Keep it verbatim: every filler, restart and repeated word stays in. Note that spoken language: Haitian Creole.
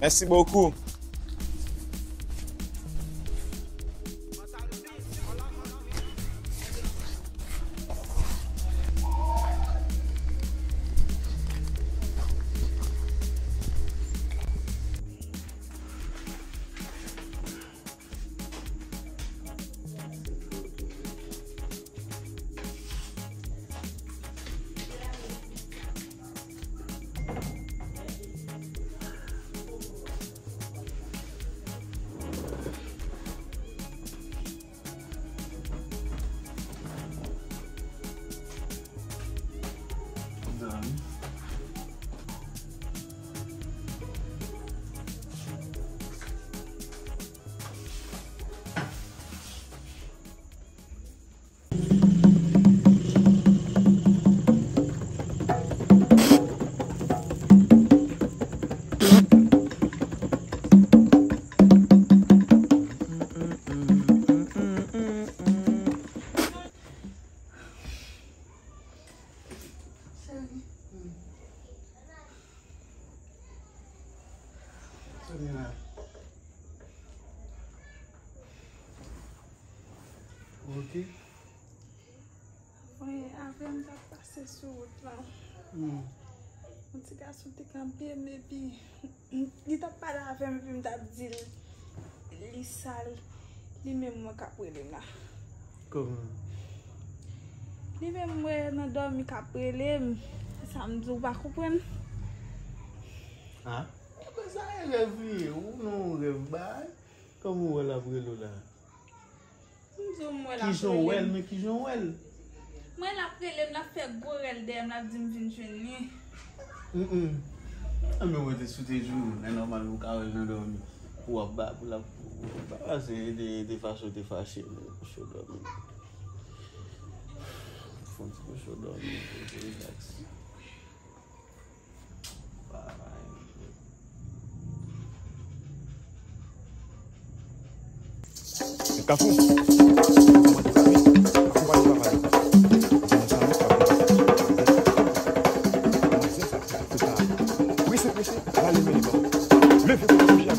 Mèsi bokou. Samira. Ok. Wi, avè m t ap pase sou wout lan. Hmm. Yon ti gason te kanpe m, epi li t ap pale avè m, epi m t ap di l, li sal, li menm mwen k ap rele m la. Kòman? Li menm mwen nan dòmi k ap rele m. Sa m di w pa konprann? Ha? Apre sa, e rèv li ye, ou nan yon rèv bay. Kòman w wè l ap rele w la? M di w m wè l ap rele m. Kijan w wè l, men kijan w wè l? Mwen l ap rele m, l ap fè gwo rèl dèyè m, l ap di m vin jwenn li. Mm, mm. Anben, mwen te sou te di w, lè nòmal ou ka wè l nan dòmi. Pou w ap ba, pou l ap, pou w ap ba, se de, de fason te fache, men kouche w dòmi. Fè yon ti kouche w dòmi, pou w rilaks. Kafou. Kafou pa gen papa yo. Prese, prese, rale men li ban. Men fè kouche.